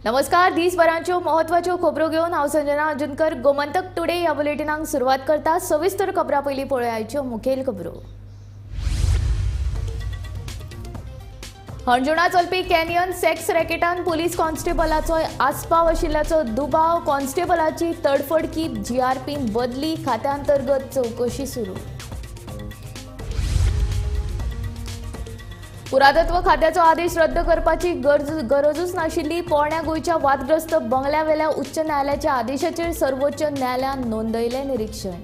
नमस्कार, दिसभराच्यो महत्वाच्यो खबरो घेवन हांव संजना अंजनकर गोमंतक टुडे ह्या बुलेटिनाक सुरवात करता. सविस्तर खबरां पयलीं पळोवया मुखेल खबरो. हणजुणा चलपी कॅनियन सेक्स रॅकेटान पुलीस कॉन्स्टेबलाचो आस्पाव आशिल्ल्याचो दुबाव. कॉन्स्टेबलाची तडफडकी जीआरपीन बदली, खात्यांतर्गत चवकशी सुरू. पुरातत्व खात्याचो आदेश रद्द करपाची गरजूच नाशिल्ली. पोरण्या गोंयच्या वादग्रस्त बंगल्यावेल्या उच्च न्यायालयाच्या आदेशाचेर सर्वोच्च न्यायालयान नोंदयलें निरीक्षण.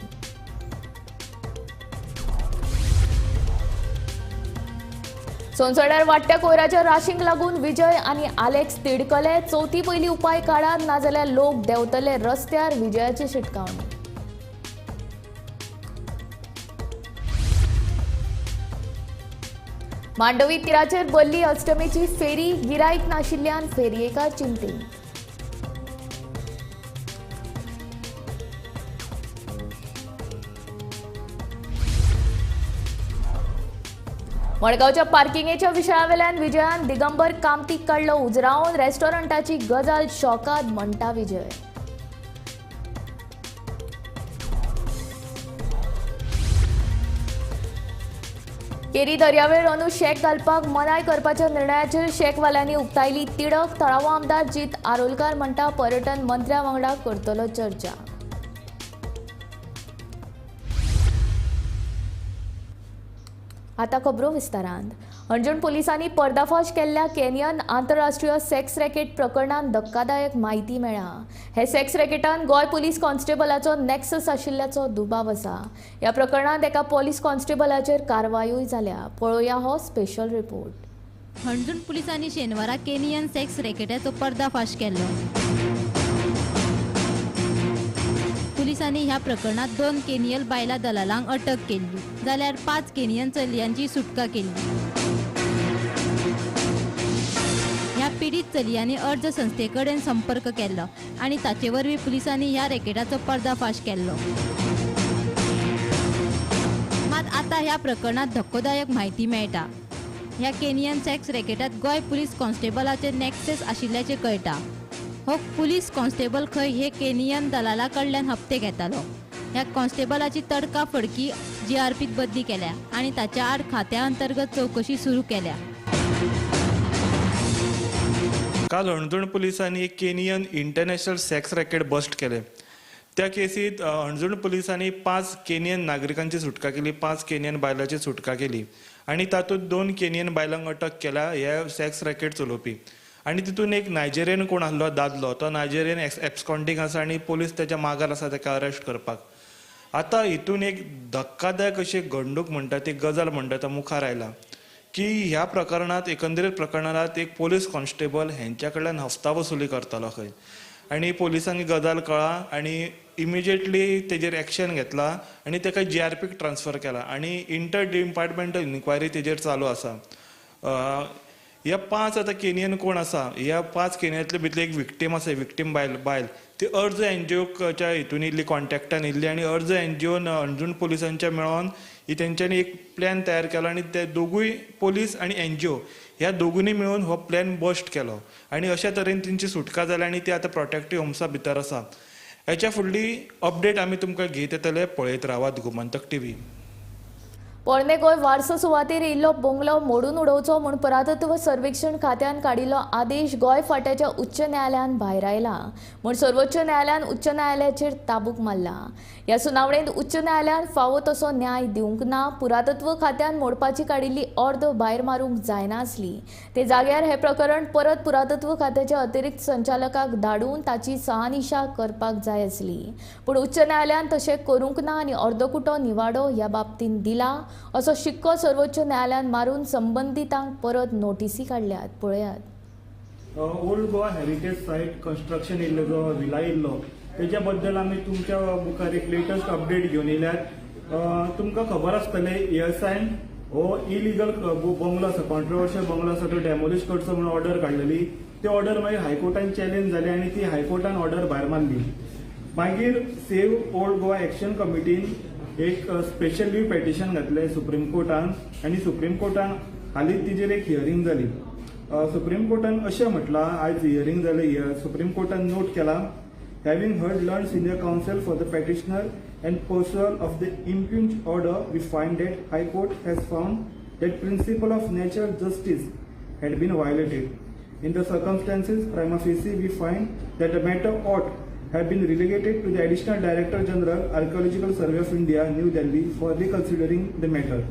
सोनसड्यार वाडट्या कोयराच्या राशींक लागून विजय आनी आलेक्स तिडकले. चवथी पयली उपाय काडात, नाजाल्यार लोक देंवतले रस्त्यार, विजयाची शिटकावणी. मांडवी तिराचेर बल्ली अष्टमीची फेरी, गिरायक नाशिल्ल्यान फेरयेकार चिंतेत. मडगांवच्या पार्किंगेच्या विशयावेल्यान विजयान दिगंबर कामतीक काडलो उजरावन. रेस्टॉरंटाची गजाल शॉकाद म्हणटा विजय. केरी दर्यावेळ अंदू शॅक घालपाक मनाय करपाच्या निर्णयाचेर शॅकवाल्यांनी उक्तायली तिडक. थळावो आमदार जीत आरोलकार म्हणटा पर्यटन मंत्र्या वांगडा करतलो चर्चा. आता खबरो विस्तारान. हणजूण पोलिसांनी पर्दाफाश केल्ल्या केनियन आंतरराष्ट्रीय सेक्स रॅकेट प्रकरणान धक्कादायक म्हायती मेळ्ळ्या. हे सेक्स रॅकेटान गोंय पुलीस कॉन्स्टेबलाचो नॅक्सस आशिल्ल्याचो दुबाव आसा. ह्या प्रकरणांत एका पोलीस कॉन्स्टेबलाचेर कारवायूय जाल्या. पळोवया हो स्पेशल रिपोर्ट. हणजूण पुलिसांनी शेनवारा केनियन सेक्स रॅकेटाचो पर्दाफाश केल्लो. पुलिसांनी ह्या प्रकरणात 2 केनियल बायला दलालांक अटक केल्ली, जाल्यार 5 केनियन चलयांची सुटका केल्ली. ह्या पीडित चलयांनी अर्ज संस्थे कडेन संपर्क केल्लो आनी ताचे वरवीं पुलिसांनी ह्या रॅकेटाचो पर्दाफाश केल्लो. मात आतां ह्या प्रकरणात धक्कोदायक म्हायती मेळटा. ह्या केनियन सेक्स रॅकेटात गोंय पुलीस कॉन्स्टेबलाचे नॅक्सेस आशिल्ल्याचें कळटा. हो पुलीस कॉन्स्टेबल खंय हे केनियन दलाला कडल्यान हप्ते घेतालो. ह्या कॉन्स्टेबलाची तडका फडकी जीआरपीत बदली केल्या आनी ताच्या आड खात्या अंतर्गत चवकशी सुरू केल्या. काल हणजूण पुलिसांनी एक Kenyan international sex racket bust केले. त्या केसीत हणजूण पुलिसांनी 5 केनियन नागरिकांची सुटका केली, 5 केनियन बायलांची सुटका केली आनी तातूंत 2 केनियन बायलांक अटक केल्या हे सेक्स रॅकेट चलोवपी. आनी तितून एक नायजेरियन कोण आसलो दादलो, तो नायजेरियन एब्सकॉन्डींग आसा आनी पोलीस तेच्या मागार आसा तेका अरेस्ट करपाक. आतां हितून एक धक्कादायक अशी घडणूक म्हणटा ती गजाल म्हणटा तो मुखार आयला की ह्या प्रकरणांत, एकंदरीत प्रकरणांत एक पोलीस कॉन्स्टेबल हेंच्या कडल्यान हफ्ता वसुली करतालो खंय आनी पोलिसांक गजाल कळ्ळा आनी इमिजिएटली तेजेर एक्शन घेतला आनी तेका जीआरपीक ट्रान्सफर केला आनी इंटर डिपार्टमेंटल इन्क्वायरी तेजेर चालू आसा. ह्या 5 आतां केनियन कोण आसा, ह्या 5 केनियांतले भितरली एक विक्टीम आसा, विक्टीम बायल ती अर्ज एनजीओच्या हितून इल्ली कॉन्टॅक्टान इल्ली आनी अर्ज एनजीओन हणजूण पुलिसांच्या मेळोन ही तेंच्यांनी एक प्लॅन तयार केलो आनी ते दोगूय पोलीस आनी एनजीओ ह्या दोगूनी मेळून हो प्लॅन बस्ट केलो आनी अशा तरेन तेंची सुटका जाली आनी ती आतां प्रोटेक्टीव होम्सा भितर आसा. हेच्या फुडली अपडेट आमी तुमकां घेत येतले. पळयत रावात गोमंतक टीव्ही. पोरणे गोंय वारसो सुवातेर येयल्लो बंगलो मोडून उडोवचो म्हूण पुरातत्व सर्वेक्षण खात्यान काडिल्लो आदेश गोंय फांट्याच्या उच्च न्यायालयान भायरायला म्हूण सर्वोच्च न्यायालयान उच्च न्यायालयाचेर ताबूक मारला. ह्या सुनावणेंत उच्च न्यायालयान फावो तसो न्याय दिवंक ना. पुरातत्व खात्यान मोडपाची काडिल्ली ऑर्द भायर मारूंक जायना आसली. ते जाग्यार हें प्रकरण परत पुरातत्व खात्याच्या अतिरिक्त संचालकाक धाडून ताची सहानिशा करपाक जाय आसली, पूण उच्च न्यायालयान तशें करूंक ना आनी अर्दकुटो निवाडो ह्या बाबतींत दिला असो शिक्को सर्वोच्च न्यायालयान मारून संबंदितांक परत नोटीसी काडल्यात. पळयात. Old Goa heritage site construction येयल्लो जो विला येयल्लो तेच्या बद्दल आमी तुमच्या मुखार एक लेटस्ट अपडेट घेवन येयल्यात. तुमकां खबर आसतलें एएसआयन हो इलिगल बंगलो आसा, कॉन्ट्रोवर्शियल बंगलो आसा, तो डेमोलिश करचो म्हणून ऑर्डर काडलेली. ती ऑर्डर मागीर हायकोर्टान चॅलेंज जाली आनी ती हायकोर्टान ऑर्डर भायर मारली. मागीर सेव्ह ओल्ड गोवा एक्शन कमिटीन एक स्पेशल लीव पेटिशन घातलें सुप्रीम कोर्टान आनी सुप्रीम कोर्टान हालींच तिजेर एक हियरींग जाली. सुप्रीम कोर्टान अशें म्हटलां, आयज हियरींग जालें, सुप्रीम कोर्टान नोट केलां, having heard learned senior counsel for the petitioner and pursual of the impugned order, we find that High Court has found that principle of natural justice had been violated. In the circumstances, prima facie, we find that the matter ought have been relegated to the Additional Director General, Archaeological Survey of India, New Delhi, for reconsidering the matter.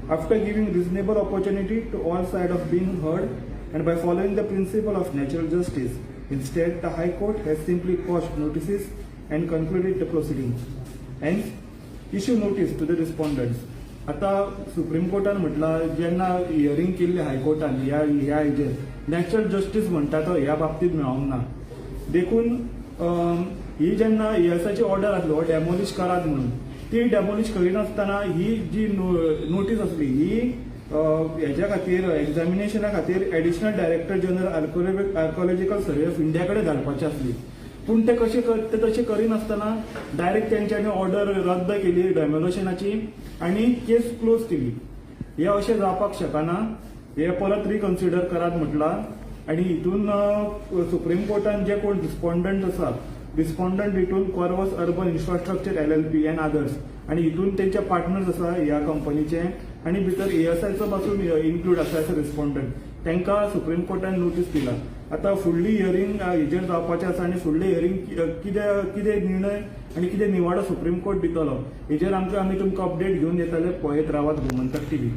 After giving reasonable opportunity to all sides of being heard and by following the principle of natural justice, instead the High Court has simply quashed notices and concluded the proceedings. Hence, issue notice to the respondents. आता supreme कोर्टान म्हटलां, जेन्ना hearing केल्ली हायकोर्टान ह्या हेजेर, natural justice म्हणटा तो ह्या बाबतींत मेळोंक ना. देखून ही जेन्ना एएसआयची ऑर्डर आसलो हो डेमोलिश करात म्हणून, ती डेमोलिश करिनासतना ही जी नोटीस आसली ही हेज्या खातीर, एग्जामिनेशना खातीर Additional Director General, Archaeological Survey of India कडेन धाडपाची आसली. पूण ते कशे ते तशें करिनासतना डायरेक्ट तेंच्यांनी ऑर्डर रद्द केली डेमोलिशनाची आनी केस क्लोज केली. हे अशें जावपाक शकना, हे परत रिकन्सिडर करात म्हटलां. आनी हितून सुप्रीम कोर्टान जे कोण रिस्पॉन्डंट आसा, रिस्पॉन्डंट हितून Corvus urban infrastructure LLP and others, आनी हितून तेंचे पार्टनर्स आसा ह्या कंपनीचे, आनी भितर एएसआयचो पासून इन्क्लूड आसा एज अ रिस्पॉन्डंट, तांकां सुप्रीम कोर्टान नोटीस दिला. आतां फुडली हियरींग हेजेर जावपाचें आसा आनी फुडली हियरींग कितें कितें निर्णय आनी कितें निवाडो सुप्रीम कोर्ट दितलो हेजेर आमकां आमी तुमकां अपडेट घेवन येतले. पळयत रावात गोमंतक टीव्ही.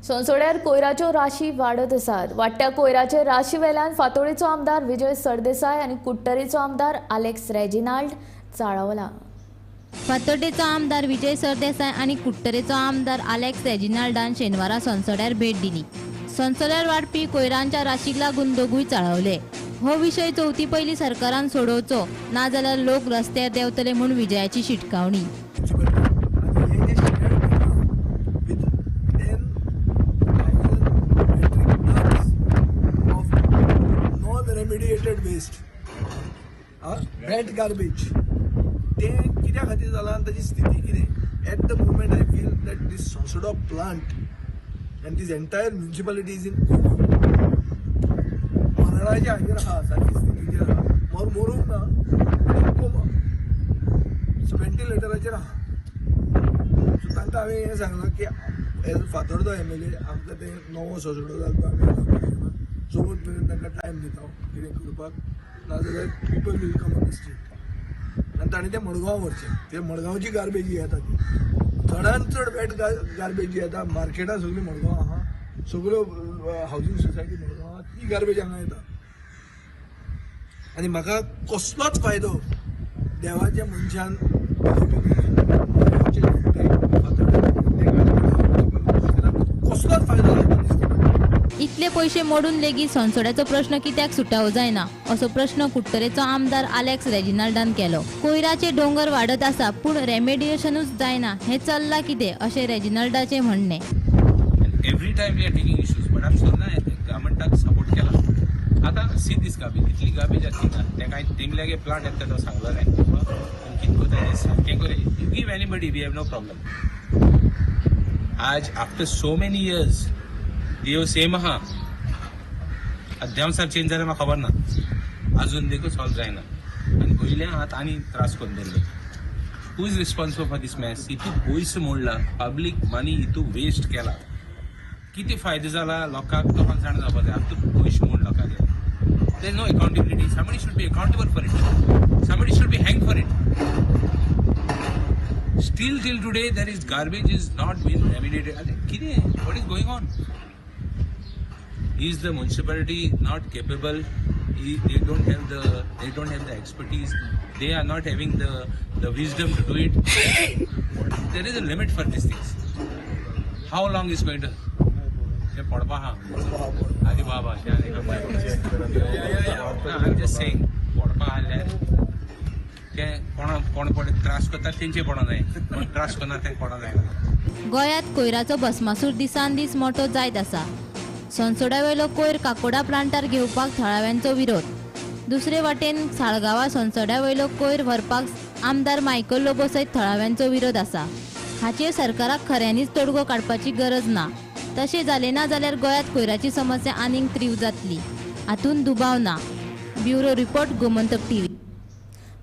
सोनसोड्यार कोयराच्यो राशी वाडत आसात. वाडट्या कोयराचे राशी वेल्यान फातोडेचो आमदार विजय सरदेसाय आनी कुडटरीचो आमदार आलेक्स रेजिनाल्ड चाळवला. फातोड्डेचो आमदार विजय सरदेसाय आनी कुडटरेचो आमदार आलेक्स रेजिनाल्डान शेनवारा सोनसोड्यार भेट दिली. सोनसोड्यार वाडपी कोयरांच्या राशीक लागून दोगूय चाळवले. हो विशय चवथी पयलीं सरकारान सोडोवचो, नाजाल्यार लोक रस्त्यार देंवतले म्हूण विजयाची शिटकावणी. आनी हे जे shade with 10,000 metric tons of non remediated waste, wet garbage, तें कित्या खातीर जालां आनी ताची स्थिती कितें? At the moment I feel that this Sonsodo plant and this entire municipality is in coma. मरणाच्या हाजेर आहा, सारकी स्थितीचेर आहा. मरूंक ना, कोमा, व्हेंटिलेटराचेर आहा. सो तांकां हांवें हें सांगलां की एज फातोर्डो एमएलए आमकां तें नवो सोसडो जालो तो आमी चवथ मेरेन तांकां टायम दिता कितें करपाक, नाजाल्यार people will come on the street. आनी ताणें तें मडगांव व्हरचें. ते मडगांवची गार्बेज जी येता ती चडान चड वेट गार्बेज जी येता, मार्केटां सगळीं मडगांव आहा, सगळ्यो हावजींग सोसायटी मडगांव आहा, ती गार्बेज हांगा येता. आनी म्हाका कसलोच फायदो देवाच्या मनशान मडगांवचे जनतेक, कसलोच फायदो जावपा दिसना. इतले पयशे मोडून लेगीत सोनसोड्याचो प्रश्न कित्याक सुटावो जायना असो प्रश्न कुडटरेचो आमदार आलेक्स रेजिनाल्डान केलो. कोयराचे डोंगर वाडत आसा पूण रेमेडिएशनूच जायना, हें चल्लां कितें अशें रेजिनाल्डाचें म्हणणें. Every time we are taking issues, but आमी सदां गव्हर्मेंटाक सपोर्ट केला. आतां सी दीस गार्बेज, इतली गार्बेज आसली ना तेका. तेमल्यागे प्लांट येता तो सांगलेलें आनी कितें करता तें सारकें करें. You give anybody, we have no problem. आज आफ्टर सो मेनी इयर्स देव सेम आहा. देंवचार चेंज जाल्यार म्हाका खबर ना, अजून देखून सॉल्व जायना आनी वयल्या हात आनी त्रास करून दवरले. Who is responsible for this mess? इतू पयसो मोडला, पब्लीक मनी इतू वेस्ट केला, कितें फायदो जाला लोकांक तो जाणा जावपा जाय. आतां पयशे मोड लोकांचे. There is no accountability. Somebody should be accountable for it. Somebody should be hanged for it. Still till today there is garbage is not been remediated. अरे कितें, what is going on? Is the municipality not capable? They don't have the expertise. They are not having the wisdom to do it. There is a limit for these things. How long is going to ते पडपा आहा? आरे बाबा, I am just saying, पडपा आहल्यार ते कोण कोण पडे त्रास करता तेंचे पडों जाय, कोण त्रास करना तें पडों जायना. गोंयांत कोयराचो भस्मासूर दिसान दीस मोटो जायत आसा. सोनसोड्यावेलो कोयर काकोडा प्लांटार घेवपाक थळाव्यांचो विरोध. दुसरे वाटेन साळगांवा सोनसोड्यावेलो कोयर व्हरपाक आमदार मायकल लोबो सयत थळाव्यांचो विरोध आसा. हाचेर सरकाराक खऱ्यांनीच तोडगो काडपाची गरज ना. तशें जालें ना जाल्यार गोंयांत कोयराची समस्या आनीक तीव्र जातली, हातूंत दुबाव ना. Bureau report, Gomantak TV.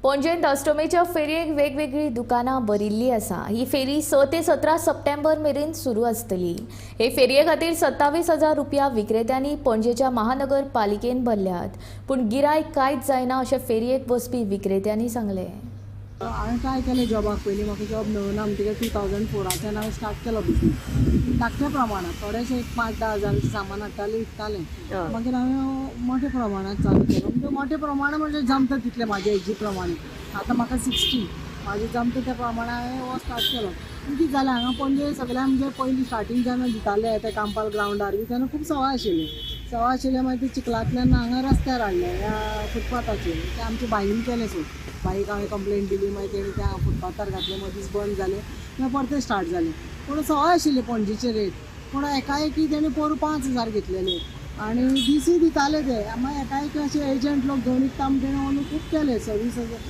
पणजेंत अष्टमीच्या फेरयेक वेगवेगळी दुकानां भरिल्ली आसा. ही फेरी 6 ते 17 सप्टेंबर मेरेन सुरू आसतली. हे फेरये खातीर 27,000 रुपया विक्रेत्यांनी पणजेच्या महानगरपालिकेन भरल्यात, पूण गिरायक कांयच जायना अशें फेरयेक बसपी विक्रेत्यांनी सांगलें. हांवें ट्राय केलें जॉबाक, पयलीं म्हाका जॉब मेळना म्हणटकीर 2004 हांवें स्टार्ट केलो बिजनेस धाकट्या प्रमाणांत. थोडेशें एक 5-10 हजाराचें सामान हाडटालें, विकतालें. मागीर हांवें मोठ्या प्रमाणांत चालू केलो. म्हणजे मोठ्या प्रमाणांत म्हणजे जमता तितलें म्हाज्या एजी प्रमाणे. आतां म्हाका 60, म्हाजें जमता त्या प्रमाणे हांवें हो स्टार्ट केलो. पूण कितें जालें, हांगा पणजे सगळ्यांक म्हणजे पयलीं स्टार्टींग जेन्ना दिताले ते कांपाल ग्रावंडार बी तेन्ना खूब सवाय आशिल्लें. सवाय आशिल्लें, मागीर ते चिखलांतल्यान हांगा रस्त्यार हाडलें ह्या फुटपाथाचेर. तें आमच्या बाईन केलें सोड, बाईक हांवें कंप्लेन दिली, मागीर तेणी त्या फुटपाथार घातलें, मदींच बंद जालें, मागीर परतें स्टार्ट जालें. पूण सवाय आशिल्ले पणजेचे रेट, पूण एकाएकी तेणी पोरूं 5,000 घेतलेले आनी दिसूय दिताले ते. मागीर एकाएकी अशे एजंट लोक घेवन विकता म्हण तेणी अंदू खूब केले, 26,000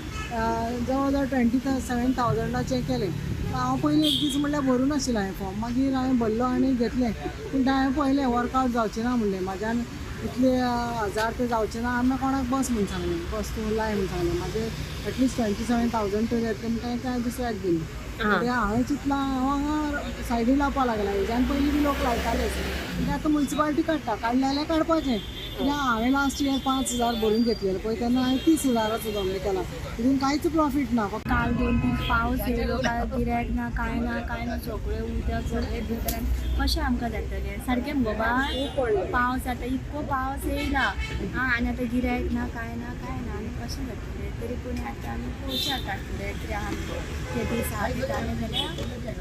जवळ जवळ 27,000 केलें. हांव पयलीं एक दीस म्हणल्यार भरूं नाशिल्लें हांवें फॉर्म, मागीर हांवें भरलो आनी घेतलें. पूण तें हांवें पळयलें वर्कआवट जावचें ना म्हणलें, म्हाज्यान इतले हजार ते जावचे ना. हांवें कोणाक बस म्हूण सांगलें, बस तूं लाय म्हूण सांगलें. म्हाजे एटलिस्ट 27,000 तरी येतले म्हणटा तें हांवें दुसऱ्याक दिलें. ते हांवें चिंतलां हांव हांगा सायडी लावपाक लागला, हेज्यान पयलीं बी लोक लायतालेच. म्हणजे आतां मुन्सिपालिटी काडटा, काडलें जाल्यार काडपाचें. कित्याक हांवें लास्ट इयर 5,000 भरून घेतलेले पळय, तेन्ना हांवें 30,000 जमले केला, तितून कांयच प्रॉफीट ना. काल 2 दीस पावस येयलो, काय गिरायक ना, कांय ना, कांय ना, सगळें उदक सगळें भितर. कशें आमकां जातलें सारकें मुगो बाय, पावस आतां इतको पावस येयला आनी आतां गिरायक ना, कांय ना, कांय ना, आनी कशें जातलें. तरी पूण आतां आमी पळोवचें आतां फुडें कितें आहा ते दीस आहा जालें जाल्यार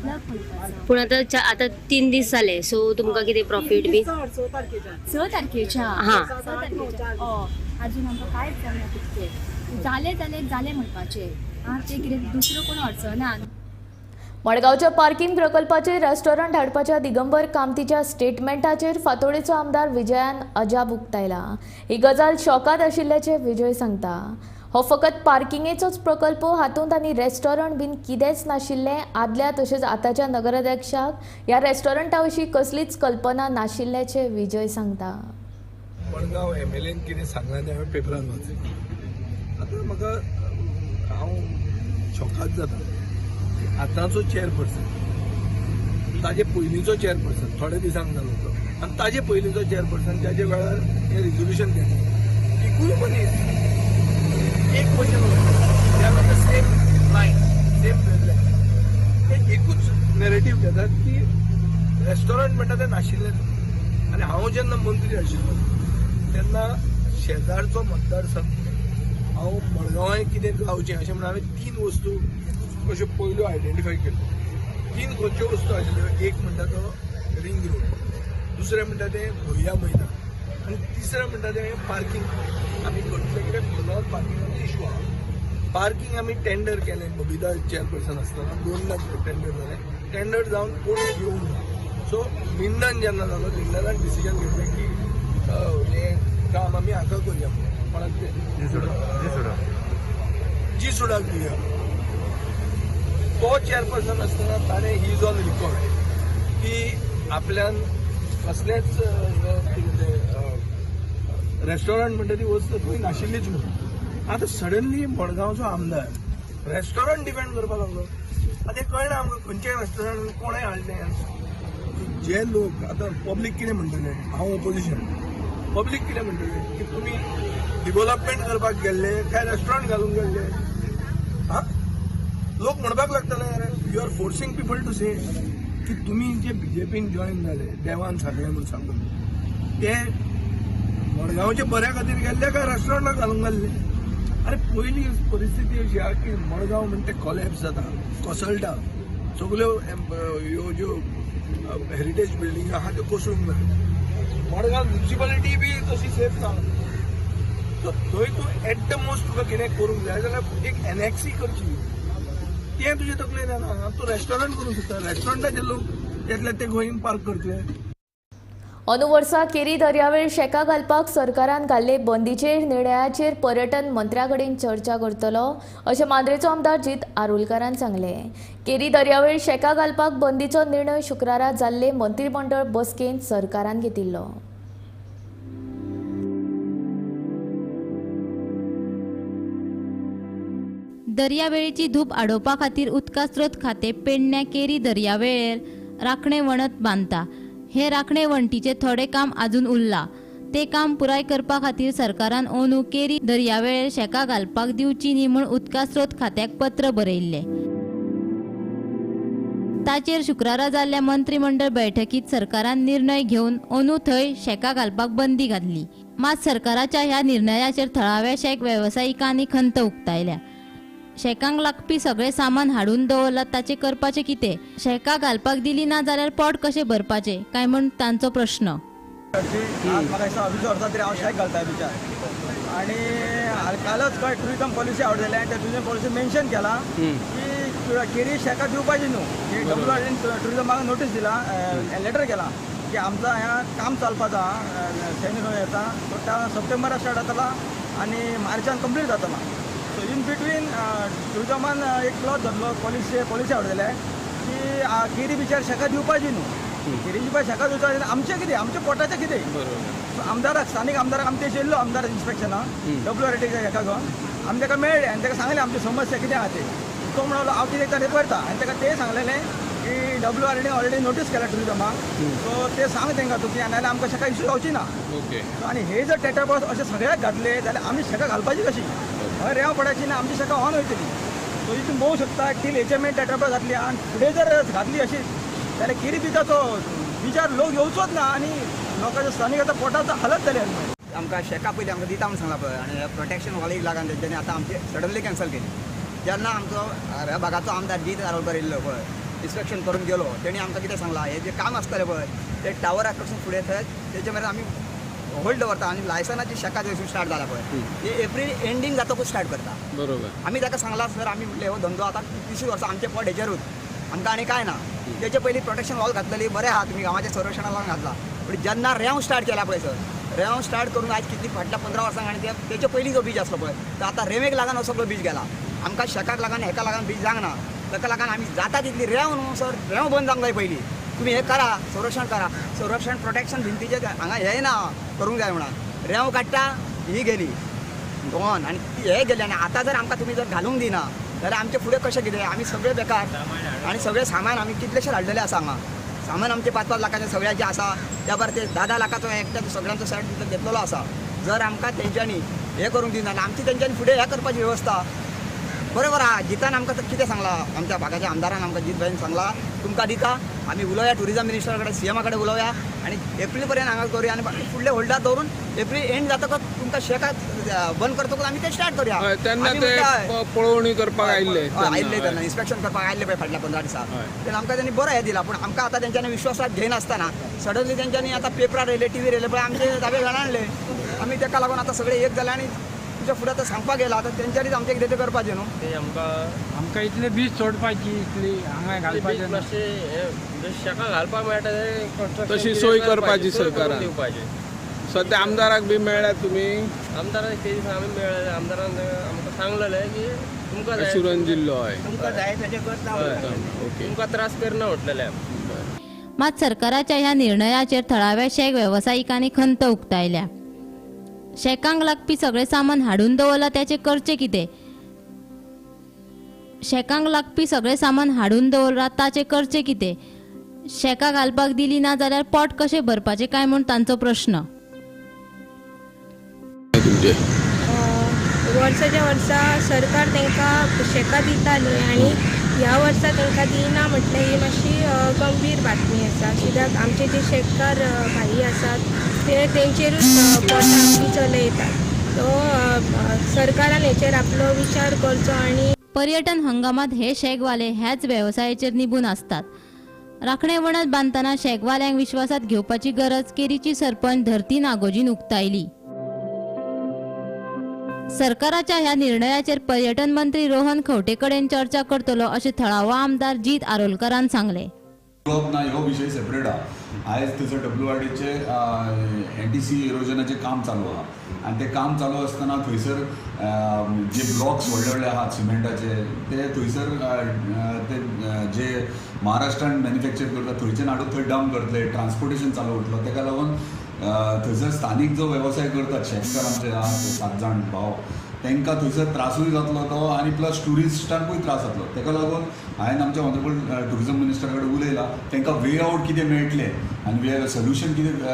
लक म्हणपाचो. पूण आतां आतां 3 दीस जाले, सो तुमकां कितें प्रॉफीट बी? 6 तारखेच्या 6 तारखेच्या 6 तारखेच्या हय, अजून आमकां कांयच जावना तितकें. जालें जालें जालें म्हणपाचें आं, तें कितें दुसरो कोण अडचना. मडगांवच्या पार्किंग प्रकल्पाचेर रेस्टॉरंट हाडपाच्या दिगंबर कामतीच्या स्टेटमेंटाचेर फातोडेचो आमदार विजयान अजाप उक्तायला. ही गजाल शॉकात आशिल्ल्याचें विजय सांगता. हो फकत पार्किंगेचोच प्रकल्प, हातूंत आनी रेस्टॉरंट बीन कितेंच नाशिल्लें. आदल्या तशेंच आतांच्या नगराध्यक्षाक ह्या रेस्टॉरंटा विशीं कसलीच कल्पना नाशिल्ल्याचें विजय सांगता. मडगांव MLAन कितें सांगलां तें हांवें पेपरान वाचलें. आतां म्हाका हांव शॉकात जाता. आतांचो चेअरपर्सन, ताजे पयलींचो चेअरपर्सन थोड्या दिसांक जालो तो, आनी ताजे पयलींचो चेअरपर्सन ज्याच्या वेळार हें रिजोल्युशन घेतलें, एकूय मनीस एक क्वेश्चन उरता सेम लायन सेम वेवलेंथ, ते एकूच नॅरेटीव घेतात की रेस्टॉरंट म्हणटा तें नाशिल्लें. आनी हांव जेन्ना मंत्री आशिल्लो तेन्ना शेजारचो मतदारसंघ हांव मडगांवां कितें जावचें अशें म्हणून हांवें 3 वस्तू अश्यो पयल्यो आयडेंटिफाय केल्यो. 3 खंयच्यो वस्तू आशिल्ल्यो, एक म्हणटा तो रिंग रोड, दुसरें म्हणटा तें भोया मैदान, आनी तिसरें म्हणटा तें पार्किंग. आमी करतले कित्याक मडगांवांत पार्किंगाचो इशू आहा. पार्किंग आमी टेंडर केलें, बबिता चेअरपर्सन आसतना 2 लाख टेंडर जालें, टेंडर जावन कोण येवंक ना. सो लिंडन जेन्ना जालो, लिंडनान डिसिजन घेतलें की हें काम आमी हाका करुया, कोणाक जी सुडाक दिवया. तो चेअरपर्सन आसतना ताणें he is on record की आपल्यान कसलेंच कितें तें रेस्टॉरंट म्हणटा ती वस्त खंय नाशिल्लीच म्हणून. आतां सडनली मडगांवचो आमदार रेस्टॉरंट डिफेंड करपाक लागलो. आतां हें कळना आमकां खंयचें रेस्टॉरंट कोणें हाडलें. जे लोक आतां पब्लीक कितें म्हणटलें, हांव ओपोजिशन, पब्लीक कितें म्हणटलें की तुमी डिवलपमेंट करपाक गेल्ले काय रेस्टॉरंट घालूंक गेल्ले. हा, लोक म्हणपाक लागतले you are forcing people to say की तुमी जे बीजेपीन जॉयन जाले देवान सांगलें म्हूण सांगून, ते मडगांवचे बऱ्या खातीर गेल्ले काय रेस्टॉरंटाक घालूंक गेल्ले. अरे पयली परिस्थिती अशी आहा की मडगांव म्हणटा तें कॉलॅप्स जाता, कोसळटा, सगल्यो ह्यो ज्यो हेरिटेज बिल्डींग आहा त्यो कोसळूंक लागल्या. मडगांव म्युनिसिपालिटी बी तशी सेफ ना. सो थंय तूं एट the most तुका कितें करूंक जाय जाल्यार एक एनएक्सी करची, तें तुजे तकलेन येना. तूं रेस्टॉरंट करूंक शकता, रेस्टॉरंटाचे लोक येतले ते गोंयन पार्क करतले. अंदू वर्सा केरी दर्यावेळ शेकां घालपाक सरकारान घाल्ले बंदीचेर निर्णयाचेर पर्यटन मंत्र्या कडेन चर्चा करतलो अशें मांद्रेचो आमदार जीत आरोलकारान सांगलें. केरी दर्यावेळ शेकां घालपाक बंदीचो निर्णय शुक्रारा जाल्ले मंत्रीमंडळ बसकेंत सरकारान घेतिल्लो. दर्यावेळेची धूप आडोवपा खातीर उदका स्रोत खातें पेडण्या केरी दर्यावेळेर राखणे वणत बांदता. हे राखणे वण्टीचें थोडें काम आजून उरलां. तें काम पुराय करपा खातीर सरकारान अंदू केरी दर्यावेळेर शेकां घालपाक दिवची न्ही म्हूण उदका स्रोत खात्याक पत्र बरयिल्लें. ताचेर शुक्रारा जाल्ल्या मंत्रीमंडळ बैठकीत सरकारान निर्णय घेवन अंदू थंय शेकां घालपाक बंदी घातली. मात सरकाराच्या ह्या निर्णयाचेर थळाव्या शेक वेवसायिकांनी खंत उक्तायल्या. शेकांक लागपी सगळें सामान हाडून दवरलां ताचें करपाचें कितें? शेकां घालपाक दिली ना जाल्यार पोट कशें भरपाचें काय म्हूण तांचो प्रश्न. म्हाका दिसता 20 वर्सां तरी हांव शेक घालता बिचार आनी कालच खंय टुरिजम पॉलिसी आवड जाली आनी त्या टुरिजम पॉलिसी मेन्शन केलां की केरी शेकां दिवपाची न्हू. की डब्ल्यू आर डीन टुरिजमाक नोटीस दिला, लेटर केला की आमचा ह्या काम चलपाचा सैन्य येता तो त्या सप्टेंबराक स्टार्ट जातला आनी मार्चान कंप्लीट जातला. सो इन बिटवीन टुरिजमान एक क्लॉज जातलो, पॉलिसी आवड जाल्या की केरी बिचार शेकां दिवपाची न्हू. केरी बिचार शेकां दिवपाची आमचें कितें, आमच्या पोटाचें कितें. सो आमदाराक, स्थानीक आमदाराक आमचे येयल्लो आमदार इन्स्पेक्शनाक डब्ल्यू आर डी हेका घेवन आमी ताका मेळ्ळे आनी ताका सांगलें आमची समस्या कितें आहा ती. तो म्हणलो हांव कितें तरी करता आनी ताका तें सांगलेलें की W R D already notice केला टुरिजमाक, सो ते सांग तांकां तूं की नाजाल्यार आमकां शेकां इशू जावची ना. आनी हे जर टेट्रापॉस अशें सगळ्याक घातले जाल्यार आमी शेकां घालपाची कशी? हय रेंव पडायची ना, आमची शेकां ऑन वयतली. सो हितून पळोवंक शकता टील हेचे मेरेन टेट्रापॉस घातली आनी फुडें जर घातली अशी जाल्यार केरी बिचाचो बिचार लोक येवचोच ना आनी लोकांच्या स्थानीक आतां पोटाचो हालत जाली. आमकां शेकां पयलीं आमकां दिता म्हूण सांगलां पळय आनी प्रोटेक्शन वॉलीक लागून तेंच्यांनी आतां आमची सडनली कॅन्सल केली. जेन्ना आमचो ह्या भागाचो आमदार जीत आरोलकर येयल्लो पळय इन्स्पेक्शन करून गेलो, तेणी आमकां कितें सांगलां, हें जें काम आसतलें पळय तें टावरा कडसून फुडें थंय तेजे मेरेन आमी होल्ड दवरता आनी लायसनाची शेकां जंयसून स्टार्ट जाला पळय ते एप्रील एंडींग जातकूच स्टार्ट करता. बरोबर. आमी ताका सांगलां सर, आमी म्हटलें हो धंदो आतां 30 वर्सां आमचें पोट हेचेरूच, आमकां आनी कांय ना. तेचे पयलीं प्रोटेक्शन वॉल घातलेली बरें आहा, तुमी गांवाच्या संरक्षणा लागून घातला. पूण जेन्ना रेंव स्टार्ट केला पळय सर, रेंव स्टार्ट करून आयज कितली फाटल्या 15 वर्सांक आनी तेचे पयलीं जो बीज आसलो पळय तो आतां रेंवेक लागून हो सगळो बीज गेला. आमकां शेकाक लागून हेका लागून बीज जावंक ना, ताका लागून आमी जाता तितली रेंव न्हू सर, रेंव बंद जावंक जाय पयलीं. तुमी हें करा, संरक्षण करा, संरक्षण प्रोटेक्शन भिंतीचें हांगा हें ना करूंक जाय म्हणून रेंव काडटा ही गेली दोन आनी हे गेले. आनी आतां जर आमकां तुमी जर घालूंक दिना जाल्यार आमचें फुडें कशें कितें? आमी सगळे बेकार आनी सगळें सामान आमी कितलेशें हाडलेलें आसा हांगा. सामान आमचें 5-5 लाखाचें सगळ्यांचें आसा, त्या भायर ते 10-10 लाखाचो एकट्याचो सगळ्यांचो सेट घेतलेलो आसा. जर आमकां तेंच्यांनी हें करूंक दिना जाल्यार आमची तेंच्यांनी फुडें हें करपाची वेवस्था बरोबर आहा. जितान आमकां कितें सांगलां, आमच्या भागाच्या आमदारान आमकां जीत भाईन सांगलां तुमकां दिता, आमी उलोवया टुरिजम मिनिस्टरा कडेन, सीएमा कडेन उलोवया आनी एप्रील पर्यंत हांगा करुया आनी फुडले होल्डार दवरून एप्रील एंड जातकच तुमकां शेकां बंद करतकच आमी ते स्टार्ट करुया. तेन्ना ते पळोवणी करपाक आयिल्ले, आयिल्ले तेन्ना इन्स्पेक्शन करपाक आयिल्ले पळय फाटल्या 15 दिसा, तेन्ना आमकां तेणी बरें हें दिलां. पूण आमकां आतां तेंच्यांनी विश्वासात घेयनासतना सडनली तेंच्यांनी आतां पेपरार येयले, टिवीर येयले पळय आमचे दावे घाणले. आमी तेका लागून आतां सगळे एक जाले आनी तुमच्या फुडें आतां सांगपाक गेला आतां तेंच्यांनीच आमचें कितें तें करपाचें न्हू. ते आमकां इतले बीज सोडपाची, इतली हांगा घालपाचें, मातशें शेकां घालपाक मेळटा तशी सोय करपाची सरकारान दिवपाची. सद्या आमदाराक बी मेळ्ळ्या तुमी? आमदाराक ते दिसा आमी मेळ्ळे, आमदारान आमकां सांगलेलें की तुमकां एश्युरन्स दिल्लो, हय तुमकां जाय तशें करता, तुमकां त्रास करना म्हटलेलें. मात सरकाराच्या ह्या निर्णयाचेर थळाव्या शेक वेवसायिकांनी खंत उक्तायल्या. शेकांक लागपी सगळें सामान हाडून दवरलां ताचें करचें कितें? शेकांक लागपी सगळें सामान हाडून दवरलां ताचें करचें कितें? शेकां घालपाक दिली ना जाल्यार पोट कशें भरपाचें काय म्हूण तांचो प्रश्न. वर्साच्या वर्सा सरकार तांकां शेकां दिता न्हय आनी ह्या वर्सा तांकां दिना म्हटल्यार ही मातशी गंभीर बातमी आसा. कित्याक आमचे जे शेतकार भाई आसात ते तेंचेरूच पोटां आमची चलयतात. सो सरकारान हेचेर आपलो विचार करचो. आनी पर्यटन हंगामात हे शेकवाले ह्याच वेवसायाचेर निबून आसतात. राखणे वणत बांदतना शेकवाल्यांक विश्वासात घेवपाची गरज केरीची सरपंच धरती नागोजीन उक्तायली. सरकाराच्या ह्या निर्णयाचेर पर्यटन मंत्री रोहन खंवटे कडेन चर्चा करतलो अशें थळावो आमदार जीत आरोलकरान सांगलें. उलोवप ना हो विशय सेपरेट आहा. आयज थंयसर डब्ल्यू आर डीचे एनटीसी इरोजनाचें काम चालू आहा आनी तें काम चालू आसतना थंयसर जे ब्लॉक्स व्हडले व्हडले आहात सिमेंटाचे, ते थंयसर ते जे महाराष्ट्रान मॅन्युफॅक्चर करता थंयच्यान हाडून थंय डंप करतले. ट्रान्सपोर्टेशन चालू उरतलो. तेका लागून थंयसर स्थानीक जो वेवसाय करतात, शेतकार आमचे आहात ते सात जाण भाव, तांकां थंयसर त्रासूय जातलो तो आनी प्लस ट्युरिस्टांकूय त्रास जातलो. तेका लागून हांवें आमच्या ऑनरेबल ट्युरिजम मिनिस्टरा कडेन उलयलां. तांकां वे आवट कितें मेळटलें आनी वे सोल्युशन कितें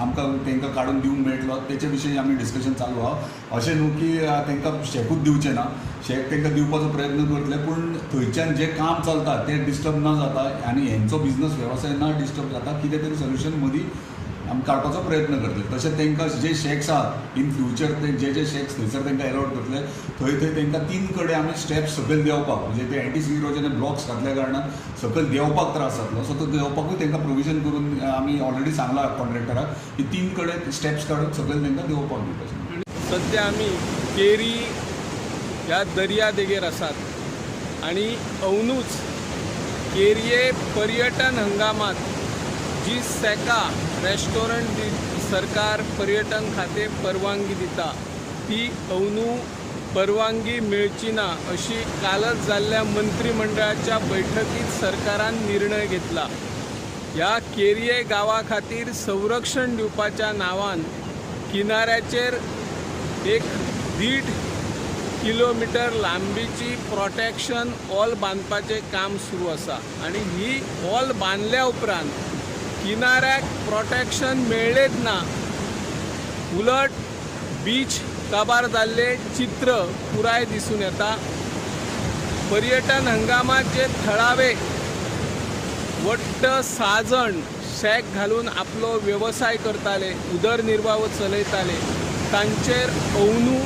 आमकां तांकां काडून दिवंक मेळटलो, तेचे विशीं आमी डिस्कशन चालू आहा. अशें न्हू की तांकां शॅकूच दिवचें ना. शॅक तांकां दिवपाचो प्रयत्न करतले, पूण थंयच्यान जें काम चलता तें डिस्टर्ब ना जाता आनी हेंचो बिजनस वेवसाय ना डिस्टर्ब जाता, कितें तरी सोल्युशन मदीं आमी काडपाचो प्रयत्न करतले. तशें तांकां जे शॅक्स आहात, इन फ्युचर ते जे जे शॅक्स थंयसर तांकां एलॉट करतले, थंय थंय तांकां तीन कडेन आमी स्टेप्स सकयल देंवपाक, म्हणजे ते एंटी इरोजन ब्लॉक्स घातल्या कारणान सकयल देंवपाक त्रास जातलो, सो तो देंवपाकूय तांकां प्रोविजन करून आमी ऑलरेडी सांगलां कॉन्ट्रॅक्टराक की तीन कडेन स्टेप्स काडून सकयल तांकां देंवपाक दिवपाचें. सद्या आमी केरी ह्या दर्या देगेर आसात आनी अवनूच केरये पर्यटन हंगामात जी सेका रेस्टॉरंट सरकार, पर्यटन खातें परवानगी दिता, ती अवनू परवानगी मेळची ना अशी कालच जाल्ल्या मंत्रिमंडळाच्या बैठकीत सरकारान निर्णय घेतला. ह्या केरये गांवा खातीर संरक्षण दिवपाच्या नांवान किनाऱ्याचेर एक 1.5 किलोमिटर लांबीची प्रोटेक्शन वॉल बांदपाचें काम सुरू आसा आनी ही वॉल बांदल्या उपरांत किनाऱ्याक प्रोटेक्शन मेळ्ळेंच ना, उलट बीच काबार जाल्लें चित्र पुराय दिसून येता. पर्यटन हंगामात जे थळावे वट्ट सा जाण शॅक घालून आपलो वेवसाय करताले, उदरनिर्वाह चलयताले, तांचेर अवनू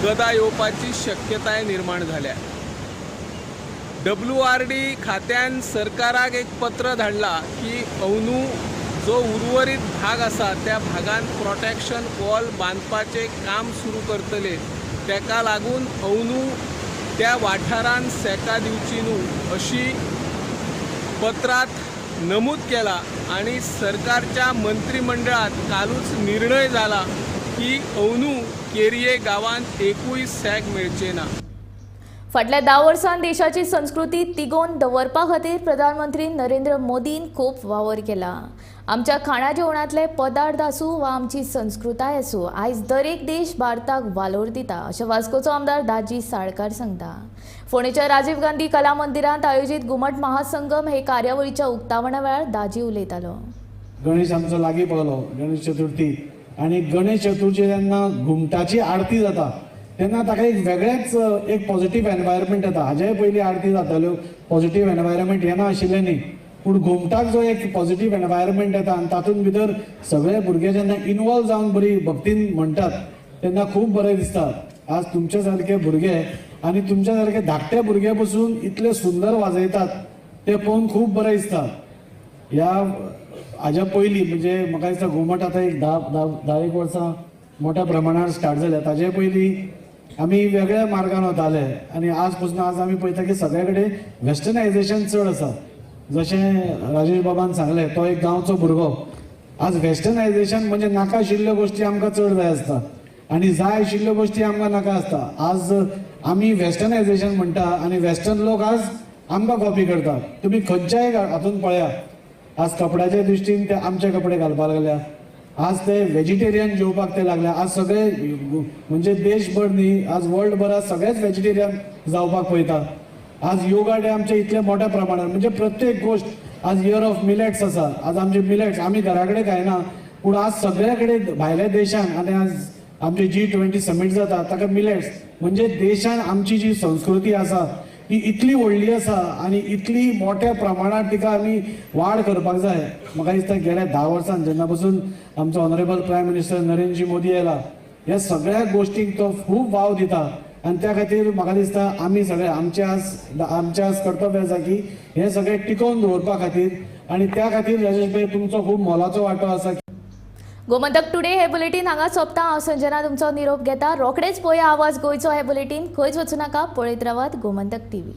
गदा येवपाची शक्यताय निर्माण जाल्या. डब्ल्यू आर डी खात्यान सरकाराक एक पत्र धाडलां की अवनू जो उर्वरीत भाग आसा त्या भागान प्रोटेक्शन वॉल बांदपाचें काम सुरू करतले. ताका लागून अवनू त्या वाठारान सेका दिवची न्हू अशी पत्रात नमूद केला आणि सरकारच्या मंत्रिमंडळात कालूच निर्णय जाला की अवनू केरये गांवांत एकूय सॅक मेळचें ना. फाटल्या 10 वर्सां देशाची संस्कृती तिगोवन दवरपा खातीर प्रधानमंत्री नरेंद्र मोदीन खूब वावर केला. आमच्या खाणा जेवणांतले पदार्थ आसूं वा आमची संस्कृताय आसूं, आयज दरेक देश भारताक वालोर दिता अशें वास्कोचो आमदार दाजी साळकार सांगता. फोंडेच्या राजीव गांधी कला मंदिरांत आयोजीत घुमट महासंगम हे कार्यावळीच्या उक्तावणा वेळार दाजी उलयतालो. गणेश आमचो लागीं पावलो, गणेश चतुर्थी. आनी गणेश चतुर्थी जेन्ना घुमटाची आरती जाता तेन्ना ताका एक वेगळेच एक पॉझिटीव एनवायरमेंट येता. हाज्याय पयलीं आरती जाताल्यो, पॉझिटीव एनवायरमेंट येना आशिल्लें न्ही, पूण घुमटाक जो एक पॉझिटीव एनवायरमेंट येता आनी तातूंत भितर सगळे भुरगे जेन्ना इनवॉल्व जावन बरी भक्तीन म्हणटात तेन्ना खूब बरें दिसता. आज तुमच्या सारके भुरगे आनी तुमच्या सारके धाकटे भुरगे पसून इतले सुंदर वाजयतात ते पळोवन खूब बरें दिसता. ह्या हाज्या पयलीं, म्हणजे म्हाका दिसता घुमट आतां एक धा धा 10 एक वर्सां मोठ्या प्रमाणार स्टार्ट जाल्या. ताजे पयलीं आमी वेगळ्या मार्गान वताले आनी आज पसून आज आमी पळयता की सगळे कडेन वेस्टर्नायझेशन चड आसा. जशें राजेश बाबान सांगलें, तो एक गांवचो भुरगो. आज वेस्टर्नायझेशन म्हणजे नाका आशिल्ल्यो गोश्टी आमकां चड जाय आसता आनी जाय आशिल्ल्यो गोश्टी आमकां नाका आसता. आज आमी वेस्टर्नायझेशन म्हणटा आनी वेस्टर्न लोक आज आमकां कॉपी करतात. तुमी खंयच्याय हातून पळया, आज कपड्याच्या दृश्टीन ते आमचे कपडे घालपाक लागल्या, आज ते वेजिटेरियन जेवपाक ते लागल्या. आज सगळे, म्हणजे देशभर न्ही, आज वर्ल्डभरात सगळेच वेजिटेरियन जावपाक पळयता. आज योगा डे आमचे इतले मोठ्या प्रमाणात, म्हणजे प्रत्येक गोश्ट. आज इयर ऑफ मिलेट्स आसा. आज आमचे मिलेट्स आमी घरा कडेन खायना, पूण आज सगळे कडेन भायल्या देशान आनी आज आमचे जी 20 समीट जाता ताका मिलेट्स. म्हणजे देशान आमची जी संस्कृती आसा ती इतली व्हडली आसा आनी इतली मोठ्या प्रमाणात तिका आमी वाड करपाक जाय. म्हाका दिसता गेल्या 10 वर्सान जेन्ना पसून आमचो honourable prime minister Narendraji Modi आयला, ह्या सगळ्या गोश्टींक तो खूब वाव दिता आनी त्या खातीर म्हाका दिसता आमी सगळे आमचे आज कर्तव्य आसा की हें सगळें टिकोवन दवरपा खातीर. आनी त्या खातीर राजेश भाई, तुमचो खूब मोलाचो वांटो आसा. गोमंतक टुडे हे बुलेटीन हांगा सोंपता. हांव संजना तुमचो निरोप घेता. रोखडेच पळोवया आवाज गोंयचो हे बुलेटीन. खंयच वचूं नाका, पळयत रावात गोमंतक टीव्ही.